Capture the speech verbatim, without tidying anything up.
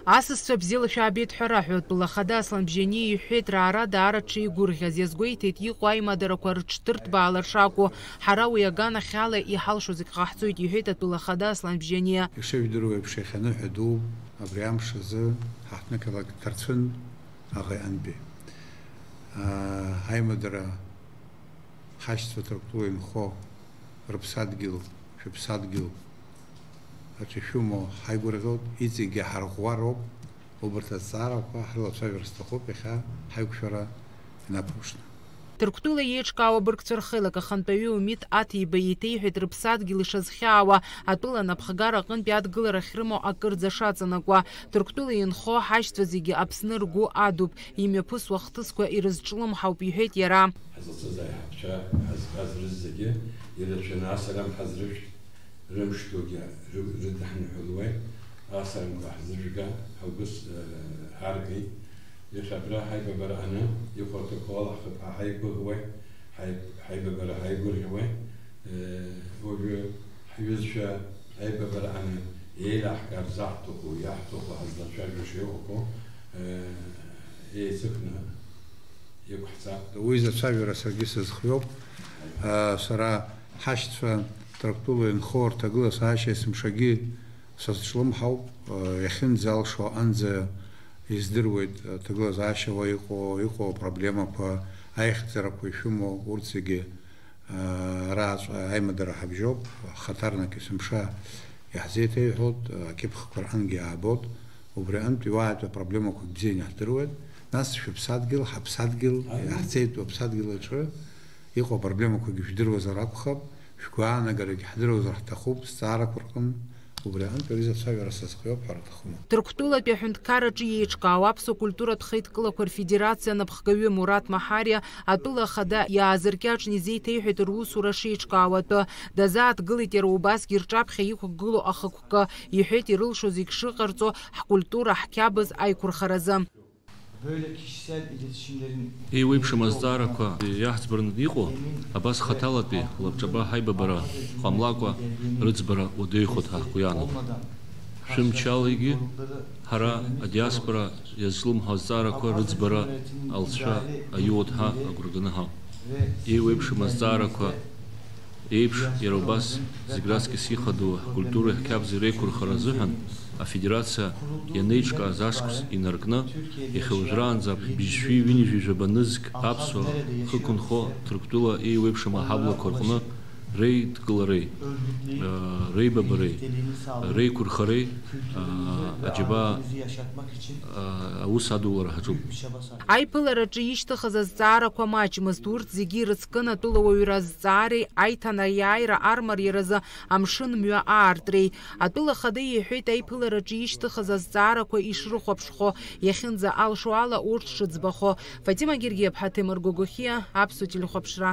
Асасцәа бзиала шәаабеит ҳәа раҳәо, атәыла ахада Аслан Бжьаниа иҳәеит, раара даара дшеигәырӷьаз, иазгәеиҭеит, иҟоу аимадара рҽырҭбаалар шакәу, ҳара уи аганахьала иҳалшо зегь ҟаҳҵоит, иҳәеит атәыла ахада Аслан Бжьаниа. Ишыжәдыруа еиԥш, иахьа аныҳәа дууп, абри амш азы ҳаҳҭнықалақь Ҭарцәын аӷа иҟынтәи. Аимадара ҳашьцәа Ҭырқәтәыла инхо рыԥсадгьыл, шәыԥсадгьыл аҿы ишәымоу ҳаигәырӷьоит, иҵегьгьы ҳарӷәӷәароуп, убарҭ азҵаарақәа ҳрылацәажәар сҭахуп иахьа ҳаиқәшәара инақәымшәаны. Ҭырқәтәыла иеиҿкаау абыргцәа рхеилак ахантәаҩы Умиҭ Аҭиба еиҭеиҳәеит, рыԥсадгьыл ишазхьаауа, атәыла анапхгара аҟынтәи адгылара ахьрымоу акырӡа шаҵанакуа. Ҭырқәтәыла инхо ҳашьцәа зегьы Аԥсны ргәы адуп, имҩаԥысуа ахҭысқәа ирызҿлымҳауп, иҳәеит иара. Ҳазлацәаз аиҳабцәа, ҳазгаз рызегьы ирацәаны асалам ҳазрышәҭ, рымш дугьы ры-, рыдаҳныҳәалуеит, асаламқәа ҳзыжәга, ҳаус, э, ҳаргеит. Иахьа абра ҳаибабара аны, ихәарҭақәа ала ҳхаҭа ҳаиқәыӷуеит, ҳаи-, ҳаибабара ҳаигәырӷьауеит. Э, уажәы ҳҩызцәа аибабара аны еилаҳкаар заҳҭаху, иаҳҭаху, ҳазлацәажәо шеиҳәақәо, э, еицыхны иқәҳҵап. Уи зацәажәара саргьы сазхиоуп. Э, сара ҳашьцәа Ҭырқәтәыла инхо рҭагылазаашьа есымшагьы сазҿлымҳауп. Э, иахьынӡалшо анӡа издыруеит, э, ҭагылазаашьала иҟоу, иҟоу апроблемақәа, аихьӡарақәа ишәымоу, урҭ зегьы. Арааҵәҟьа аимадара ҳабжьоуп, хаҭарнак есымша иаҳзеиҭеиҳәоит, акьыԥхьқәа рҟынгьы аабоит, убри аҟынтә иуаатәу апроблемақәа бзианы иаҳдыруеит, нас шәыԥсадгьыл, ҳаԥсадгьыл, иаҳзеиҭу аԥсадгьыл аҿы иҟоу апроблемақәагьы жәдыруазар акәхап, шәгәаанагарагьы ҳдыруазар ҳҭахуп, зҵаарақәа рҟын. Убри аҟынтә ари зацәажәара сазхиоуп ҳәа рҭахума? Ҭырқәтәылатәи аҳәынҭқарраҿы иеиҿкаау аԥсуа культуратә хеидкылақәа рфедерациа анапхгаҩы Мураҭ Маҳариа атәыла ахада иаазыркьаҿны изеиҭеиҳәеит русура шеиҿкаау атәы. Дазааҭгылеит иара убасгьы рҿаԥхьа иқәгылоу ахықәкы, иҳәеит ирылшо зегь шыҟарҵо ҳкультура, ҳқьабз аиқәырхаразы. Böyle kişisel iletişimlerin Еиуеиԥшым азҵаарақәа иаҳӡбараны иҟоу, абас хаҭалатәи лабҿаба ҳаибабара ҟамлакәа рыӡбара уадаҩхоит ҳәа ҳгәы иаанагоит. Шәымчалагьы ҳара адиаспора иазҿлымҳау азҵаарақәа рыӡбара алҵшәа аиуеит ҳәа агәра ганы ҳаҟоуп. Еиуеиԥшым азҵаарақәа еиԥш, иара убас зегь раҵкыс ихадоу ҳкультуреи ҳқьабзи реиқәырхара азыҳәан афедерациа ианеиҿкааз ашықәс инаркны, иахьа уажәраанӡа быжьшәи ҩынҩажәи жәаба нызқь аԥсуаа хықәынхо Ҭырқәтәыла еиуеиԥшым аҳаблақәа рҟны реидкылареи, э, реибабареи, реиқәырхареи, э, аџьабаа, э, аус адулара ҳаҿуп. Аиԥылараҿы ишьҭыхыз азҵаарақәа маҷмызт, урҭ зегьы ирыцкын атәылауаҩра азҵаареи аиҭанаиааира армариаразы амшын мҩа аартреи. Атәыла ахада иҳәеит аиԥылараҿы ишьҭыхыз азҵаарақәа ишрыхәаԥшхо, иахьынӡа алшо ала урҭ шыӡбахо. Фатима Гергиаԥҳа, Ҭемыр Гогохиа, Аԥсуа телехәаԥшра.